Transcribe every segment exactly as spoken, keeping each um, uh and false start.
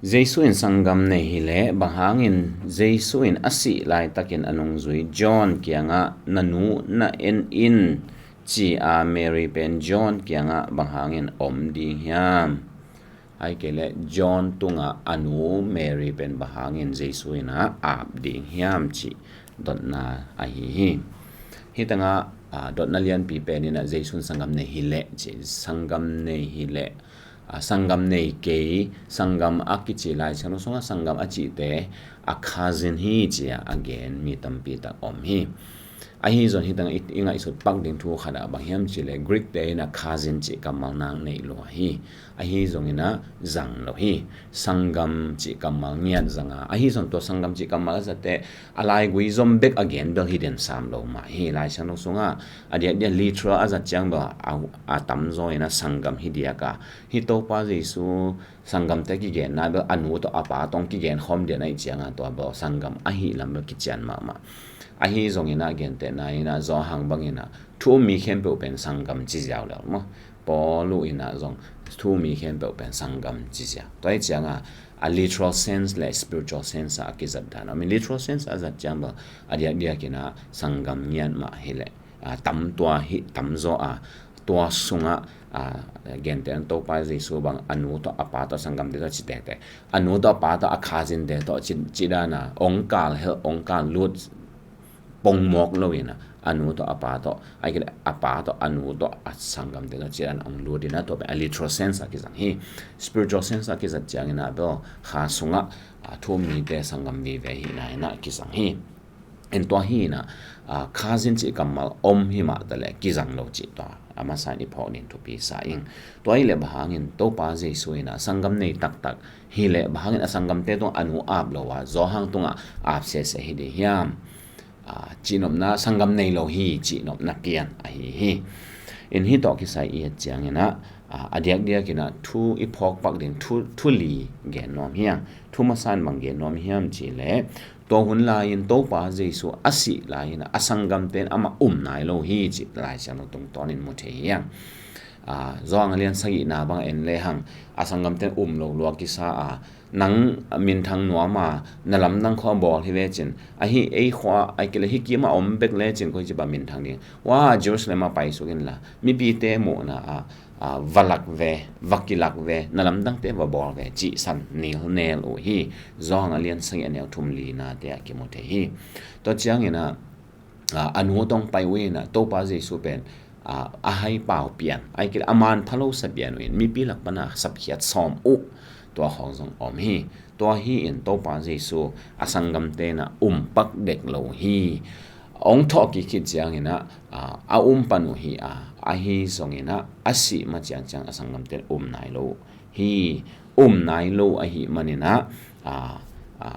Jesu in sanggam nei hileh bang hangin Jesu in a sih laitakin a nungzui John kiangah na nu na en in ci-a Mary pen John kiangah bang hangin om ding hiam? Ahih kei leh John tungah a nu Mary pen bang hangin Jesu in a ap ding hiam cih dotna ahi hi. Hih tengah dotna lianpi pen in a Jesu in sanggam nei hileh ci, sanggam nei hileh, sanggam nei kei, sanggam a kici Lai Siangtho sungah sanggam a cihte a cousin hi ci-a a gen mi tampi tak om hi. Ahi zong hih tengah i ngaihsut pak ding thu khat ah bang hiam cih leh Greek te in a cousin cih kammal nak nei lua hi. Ahi zongin a zang lo hi. Sanggam cih kammal ngiat zanga, ahi zong tua sanggam cih kammal a zatte a laigui zom bek a gen bel hi den sam lo mah hi. Lai Siangtho sungah a diakdiak literal a zat ciang bel a tamzaw in a sanggam hi diak a, hih Topa Jesu sanggamte kigenna bel a nu tawh a pa tawh kigen khawm den ahih cianga tua bel sanggam ahih lam bel kician mahmah. Ahi zongin a gentehna in a Johan bangin a thu um mi khempeuh pen sanggam ci ziau lel maw? Paul uh in a zong thu um mi khempeuh pen sanggam ci ziau. Tua ahih cianga a literal sense le spiritual sense a kizat dan. I mean, literal sense a zat ciang bel a diakdiak in a sanggam ngiat mah hileh tam tua hi tamzaw a, tua sungah gentehna Topa Jesu bang a nu tawh a pa tawh sanggamte tawh ci tektek, a nu tawh a pa tawh a cousin te tawh ci dana ong kal helh ong kal lut pongmawk lo in a, a nu tawh a pa tawh, ahih kei leh a pa tawh a nu tawh a sanggamte tawh ci dana ong lut in a, tua pen a literal sense a kizang hi. Spiritual sense a kizat ciangin a bel kha sungah thu um mite sanggam vive hihna in a kizang hi. En tua hi in a, cousin cih kammal om hi mah taleh kizang lo cih tua a masa in i phawk ding thupi sa ing. Tua hileh bang hangin Topa Jesu in a sanggam nei taktak hileh bang hangin a sanggamte tungah a nu ap lo a Johan tungah ap sese hi ding hiam? Cihnopna, sanggam nei lo hi cihnopna pian ahi hi. En hih tawh kisai i et ciangin a, a diakdiak in a thu i phawk pak ding thu li gen nuam hi hang. Thu masa in bang gen nuam hiam cih leh tua hun lai-in Topa Jesu a sih lai-in a sanggamte in amah um nai lo hi cih Lai Siangtho tungtawnin mu thei hi hang. Johan a lian sagihna bang en lehang a sanggamte in um lo lua kisa a, nang minthang nuam a na lamdang khawng bawl hi lecin, ahi ei khua ahih kei leh hih kim a om bek lecin koici bang minthang ding? Wa, Jerusalem ah paisuk inla mipite muhna ah va lak ve, va kilak ve, na lamdangte va bawl ve cih san nilnel uh hi. Johan a lian sagih a neu thum linate ah kimu thei hi. Tua ciangin a, a nu tawh pai uh in a Topa Jesu pen a hai pau pian, ahih kei leh a manpha lo sa pian uh in mipi lak pan a sapkhiat sawm uh, tua khawng zong om hi. Tua hi in Topa Jesu a sanggamte in a um pak dek lo hi. Ong thawh kik khit ciangin a, a um pan uh hi a, ahi zongin a a sih ma ciangciang a sanggamte in um nai lo hi. Um nai lo ahih manin a, a, a,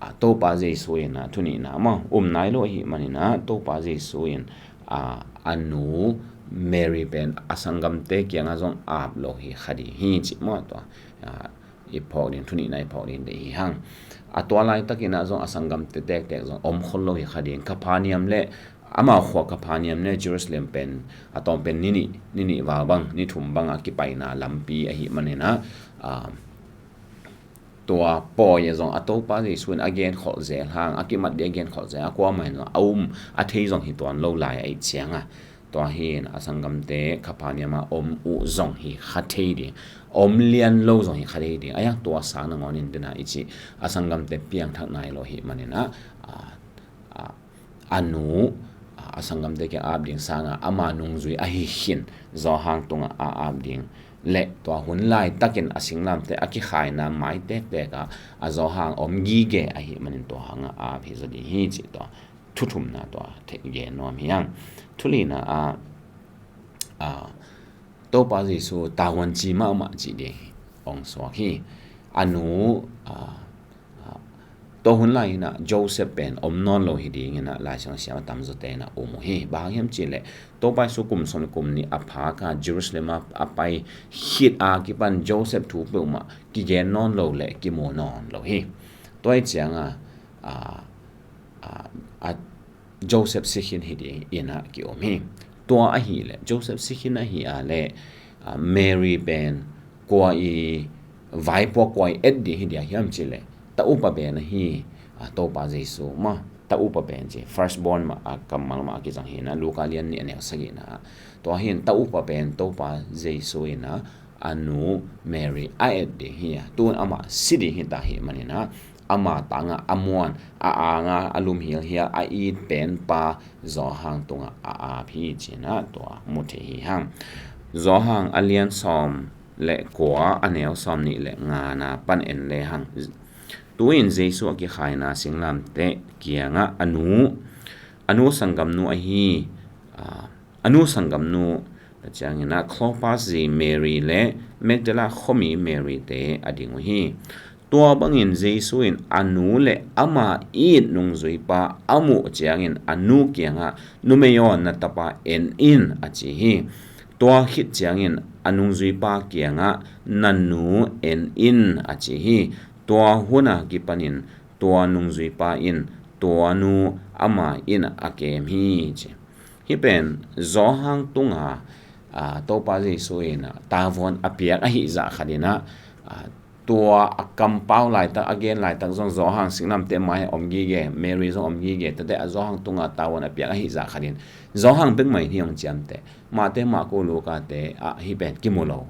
a Topa Jesu in a thunihna maw, um nai lo ahih manin a Topa Jesu in a, a nu Mary pen a sanggamte kiangah zong ap lo hi kha ding hi cih maw tua i phawk ding, thunihna i phawk ding deih hi hang. A tua laitakin a zong a sanggamte tektek zong om khol lo hi kha ding. Kapernaum le amau khua Kapernaum le Jerusalem pen a tawm pen ni nih, ni nih val bang, ni thum bang a kipaina lampi ahih manin a, tua pawi a zong a Topa Jesu in a genkholh zel hang, a kimat ding a genkholh zel a, kuamah in zong a um a thei zong hi tuan lo lai ahih cianga, tua hi in a sanggamte Kapernaum ah om uh zong hi kha thei ding, om lian lo zong hi kha thei ding. Ahi tua sang nangawn in dena i cih a sanggamte piangthak nai lo ahih manin a, a, a nu a sanggamte kiang ap ding sanga ama nungzui ahi khin Johan tungah a ap ding le tua hun laitakin a singlamteh a kikhaina mai tektek ah a Johan om gige ahih manin tua hangah a ap hi zaw ding hi cih tua thu thumna tua gen nuam hi hang. Thu lina ah, a, Topa Jesu tavuanci mahmah cih ding ong suak hi. A nu, a, a, tua hun lai in a Joseph pen om nawn lo hi ding in a Lai Siangtho siam a tamzawte in a um uh hi. Bang hang hiam cih leh Topa Jesu kum sawm le kum nih a phak a Jerusalem ah a pai khit a kipan Joseph thu peuhmah kigen nawn lo le kimu nawn lo hi. Tua ahih cianga, a, a, a, Joseph si khin hi ding in a ki-um hi. Tua ahih leh, Joseph si khin ahih a leh, a, Mary pen kua i, vaipuak kua i et ding hi dia hiam cih leh, ta upa pen ahi, a, Topa Jesu mah, ta upa pen ci, first born mah, a, kammal mah a kizang hi na, Luka lian nih a neu sagihna. Tua hi in ta upa pen Topa Jesu in a, a nu Mary a et ding hi a, tun amah si ding hi ta hi manin a, ama tangah a muan, a anga a lum hilhial a it pen pa Johan tungah a ap hi ci-in a tua mu thei hi hang. Johan a lian sawm le kua a neu sawm nih le ngana pan en le hang. Tu-in Jesu a kikhaina singlamteh kiangah a nu, a nu sanggamnu ahi, a, a nu sanggamnu, tua ciangin a Clopas zi Mary le Magdala khuami Mary te a ding uh hi. Tua bangin Jesu in a nu le ama it nungzuipa a muh ciangin a nu kiangah, "Numei aw, na tapa en in," a ci hi. Tua khit ciangin a nungzuipa kiangah, "Na nu en in," a ci hi. Tua hun a kipanin tua nungzuipa in tua nu ama inn ah a kem hi ci. Hih pen Johan tunga, a, Topa Jesu in a tavuan a piak ahi zah khat in a, a, tua a kampau laitak, a gen laitak zong Johan singlamteh mai-ah om gige, Mary zong om gige, tate a Johan tunga tavuan a piak ahi zah khat in Johan bek mai hi hong ciamteh. Mate, Marko, Lukate ah hih pen kimu lo,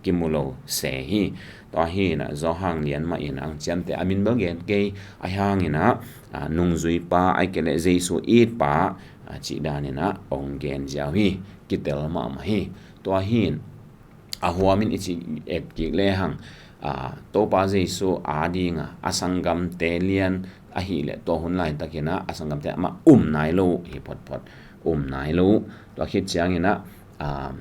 kimu lo se hi. Tua hi in a Johan lian mah in a hong ciamteh, a min bel gen kei, ahi hangin a, a, nungzuipa, ahih kei leh Jesu itpa, a, cih dan in a hong gen ziau hi. Kitel mahmah hi. Tua hi in a huamin i cih et kik le hang, a, Topa Jesu a dinga a sanggamte lian ahih leh tua hun laitakin a, a sanggamte amah um nai lo uh hi photphot, um nai lo uh. Tua khit ciangin a, a,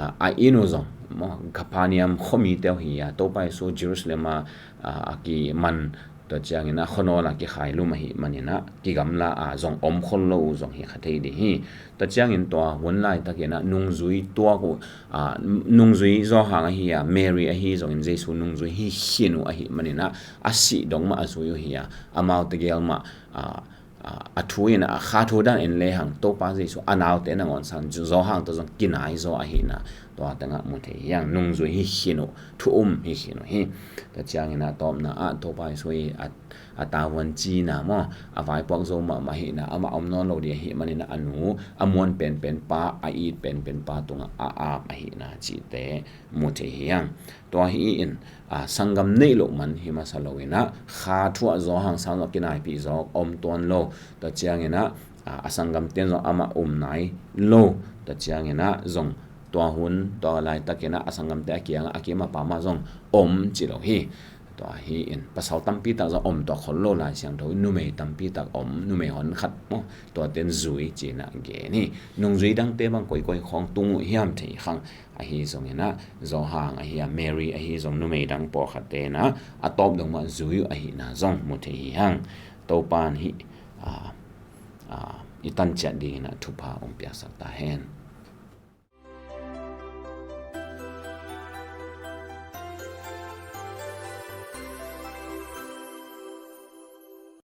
a, a inn uh zong, maw, Capernaum khuamite uh hi a, Topa Jesu Jerusalem a, a, a kiman, tua ciangin a khuanawl a kikhailum ahih manin a kigamla a zong om khol lo uh zong hi kha thei ding hi. Tua ciangin tua hun laitakin a nungzui tuak uh, a, nungzui Johan ahi a, Mary ahi zongin Jesu nungzui hi khin uh ahih manin a, a sih dong mah a zui uh hi a, amau tegel mah, a, a, a thu in a, kha thu dan en le hang, Topa Jesu a naute nangawn sang Johan tawh zong kinai zaw ahihna tua tengah mu thei hi hang. Nungzui hi khin uh, thu um hi khin uh hi. Tua ciangin a tawpna ah Topa Jesu i a, a tavuan cina maw, a vaipuak zo mahmah ahihna, amah om nawn lo ding ahih manin a, a nu, a muan penpen pa, a it penpen pa tungah a ap ahihna cihte mu thei hi hang. Tua hi in, a, sanggam neih loh man hi masa lo in a, kha thu ah Johan sang zong kinaipih zaw om tuan lo. Tua ciangin a, a, a sanggamte in zong amah um nai lo. Tua ciangin a zong tua hun, tua laitakin a, a sanggamte a kiangah a kim a pam ah zong om ci lo hi. Tua hi in pasal tampi tak zong om tuak khol lo, Lai Siangtho in numei tampi tak om, numei honkhat maw, tuate in zui ci-in a gen hi. Nungzui dangte bang koikoi khawng tung uh hiam thei khang. Ahi zongin a, Johan ahi a, Mary ahi zong, numei dang pawlkhatte in a, a tawp dong mah zui uh ahihna zong mu thei hi hang. Topa in hih, a, a, i tanciat dingin a thupha hong piaksak ta hen.